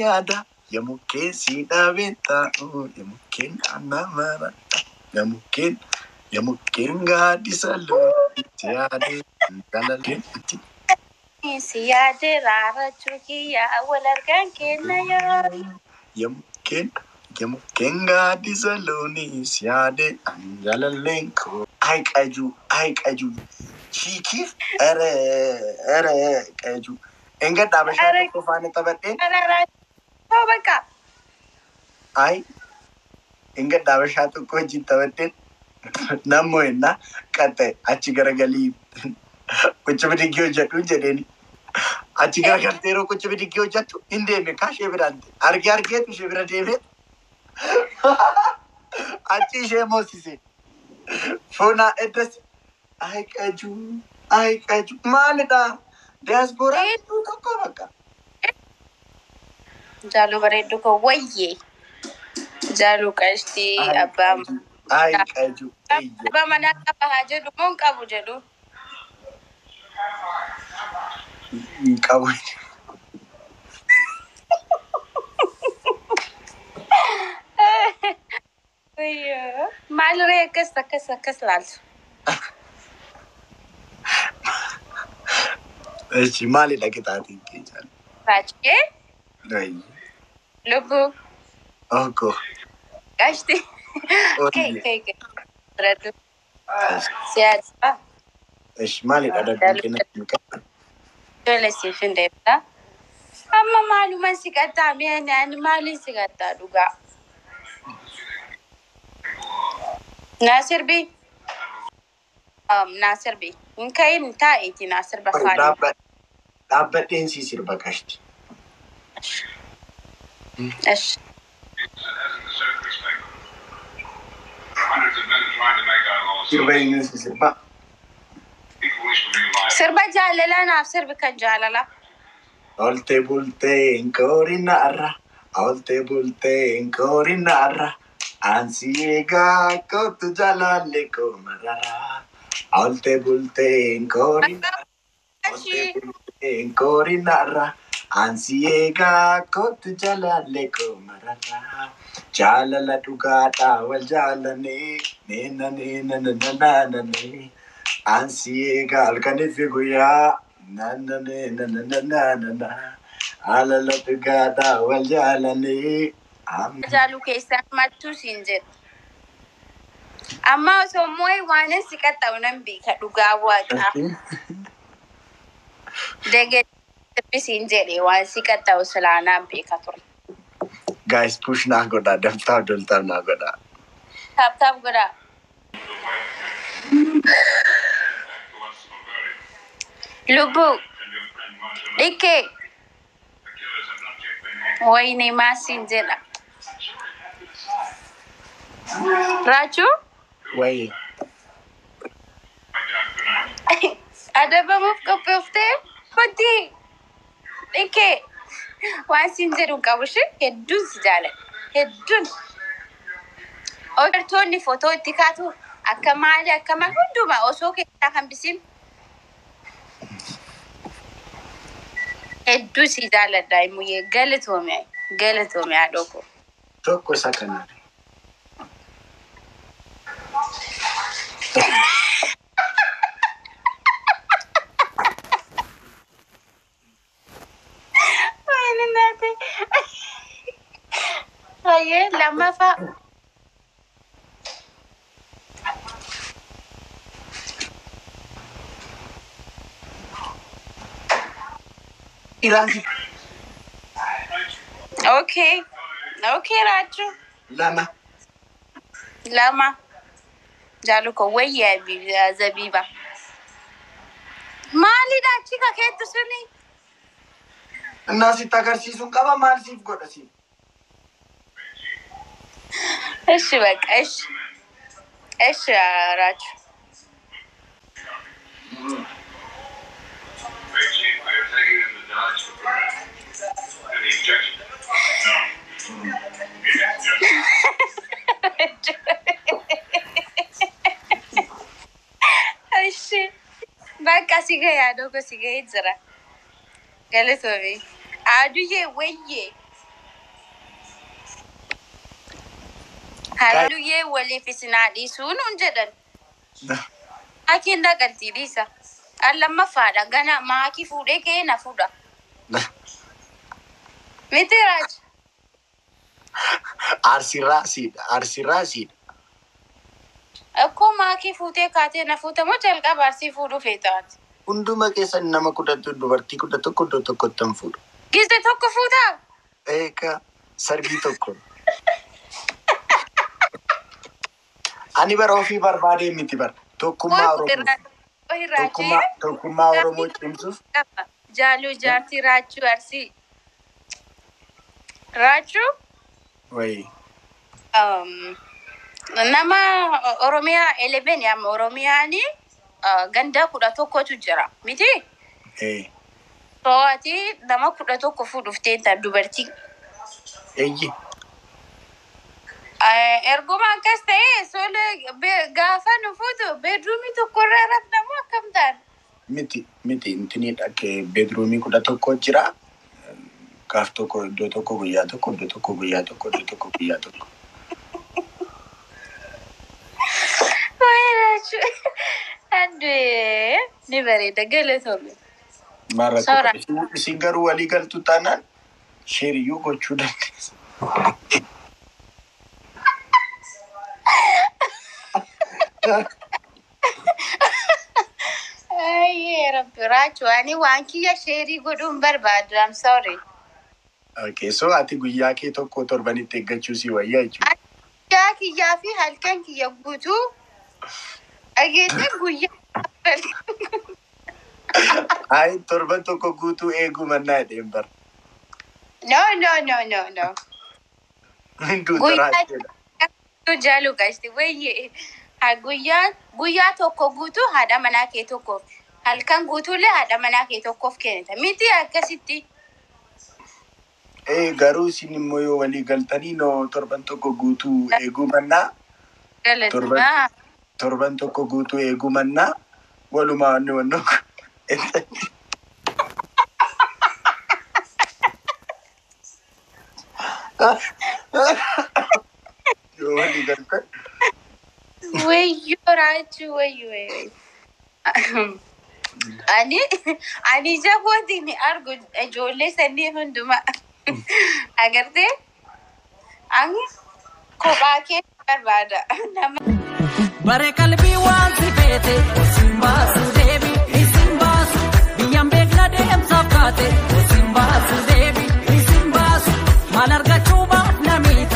Yaada ya mukkeen si dhaabeen taa'u ya mukkeen aannan ya mukkeen ya mukkeen gaaddisa loonii si yaadee jalaleen. Si yaade raarachuu kiyya wal argaan kenna yoo. Ya mukkeen ya mukkeen gaaddisa loonii si yaadee jalaleen koo. Ay qajuu, ay qajuu, chiikiif ere ere qajuu. Engaddaa bashaa tokko faana taphadheen. Ta'u bakka. Ay engaddaa bashaa tokko wajjin taphadheen nammoo ennaa qaxxe achi garagalii quchi bidiggii hojjedhu jedheeni. Achi garagaltee yeroo quchi bidiggii hojjettu hin deemne kaa ishee biraan argee argeetu ishee bira deemee achi ishee moosise. Foonaa eddas ay qajuu, ay qajuu, maalidha diyaasporaa hedduu tokko bakka. Jaaluu bareedduu koo wayyee. Jaaluu qashtii abbaa Ay qajuu. Abbaa manaa qaba haa jedhu moo hin qabu jedhu. Hin qabu. Wayyoo. Maaliree akkas akkas akkas laaltu? Echi maalidha qixaatiin kee jaallu? Raachee Ayyi. lubbuu Oko. qashtii. Kee kee kee. Biratti si yaada. Echi maalidha adabbiin kenna hin qabu? Tole siif hin deebisa. Amma maaluman si qaxxaa mi'a ani maaliin si qaxxaa dhugaa? Naa sirbi. Naa sirbi. Hin ka'in taa'iiti naa sirba faana. Dhaabbadheen si sirba qashti. Esh. Sirba eenyuun si sirba? Sirba jaalalaa naaf sirbi kan jaalalaa. Oltee bultee hin koorinarra. Oltee bultee hin koorinarra. Ansi eegaa kootu jaalallee koo marara. Oltee bultee hin koorinarra. Oltee bultee hin koorinarra. Ansi eegaa kootu jaalallee koo marara. Jaalala dhugaadhaa wal jaalannee. Neena neena na na na na. Ansi eegaa halkanii fi guyyaa. Na na na na na na na na. Jaalala dhugaadhaa wal jaalannee. Jaaluu keessaan mattuu siin jedhu. Amma osoo moo'ee waan si qaxxa'u nan beeka dhugaa waaqaa. Dege sirbi siin jedhe waan si qaxxa'u silaa naan beeka ture. Guys, push naa godhaa, dabtaaf doltaaf naa godhaa. Tap tap godhaa. Lubbuu dhikkee wayne maasiin jedha. Raachuu Wayi. Adabamuuf qophooftee kotti dhikkee waan siin jedhu hin qabu ishee hedduun si jaaladha. Hedduun. Dubartoonni footoo itti kaatu akka maali akka maali hundumaa osoo keessaa hambisiin hedduu si jaaladha muyyee galatoome galatoome haadhoo koo. Tokko isa kana. Wayne naate. Hayyee lammaffaa. Iraan si Okay. Okay Raachuu. Lama. Lama. Jaalu koo wayyaa zabiiba. Maalidha achi kakeettu suni? Innaa sitti agarsiisuun qaba maal siif godha siif? Eshi bakka eshi. Eshi Raachuu. Eshi. Bakka si ga'e haadhoo koo si ga'ee jira. Galatoome. Aduyyee wayyee. Haraluyyee waliif isin haa dhiisuu nuun jedhan. Maakiin dhaqaltii dhiisa. An lammaffaadha. Gana maakii fuudhee ka'ee na fuudha. Miti Raaj. Arsirraa asiidha. Arsirraa asiidha. Akkoo maakii fuutee kaatee na fuuta moo jalqaba arsii fuudhuu feetaati? Hunduma keessan nama 10 dubartii 11 iddoo tokkotti hin fuudhu. Gizee tokko fuutaa? Eeka sargii tokko. Ani bara ofii barbaadee miti bara. Tokkummaa Oromoo. Tokkummaa tokkummaa Oromoo cimsuuf. Jaaluu jaartii Raachuu Arsii. Raachuu Wayii. Nama Oromiyaa 11 amma Oromiyaani ganda 11tu jira miti? Ee. To'ati nama 11 fuudhuuf teetta dubartii. Eeyyi. Erguma akkas ta'e sole gaafa nu fuutu bedroomii tokkorra rafnamu akkam ta'an? Miti miti intinidha bedroomii 11 jira. Gaaf tokko iddoo tokko guyyaa tokko iddoo tokko guyyaa tokko iddoo tokko guyyaa tokko. Wayi Raachuu. Addee ni bareeda galatoome. Maal rakkoo Soora. qaba? Isin garuu walii galtu taanaan sheeriyyuu gochuu dandeessa. Ayyee Rabbi Raachuu ani waan kiyya sheerii godhuun barbaadu. I'm sorry. Okay, so ati guyyaa kee tokko torbanitti eeggachuu si wayyaa jechuudha. Guyyaa kiyyaa fi halkan kiyya guutuu dhageessee guyyaa. Ayi torban tokko guutuu eeguu mannaa jedheen bara. No, no, no, no, no. Hunduu Guyyaa toraa jedha. jaaluu gashti wayyee. Guyyaa guyyaa tokko guutuu haadha manaa kee tokkoof halkan guutuullee haadha manaa kee tokkoof kennita. Miti akkasitti. Ee garuu isin immoo yoo walii galtanii no torban tokko guutuu eeguu mannaa torban Galatooma. torban tokko guutuu eeguu mannaa walumaa wanni wannoo yoo walii galtan. Wayyoo Raachuu wayyoo wayyoo. Ani ija kootiin argu ijoollee sanii hundumaa. Agartee? Ani kophaa kee barbaada. Nama Bare qalbii waan si feete isin baasu deebi isin baasu biyyaan beekna deemsaaf kaate isin baasu deebi isin baasu maal argachuu.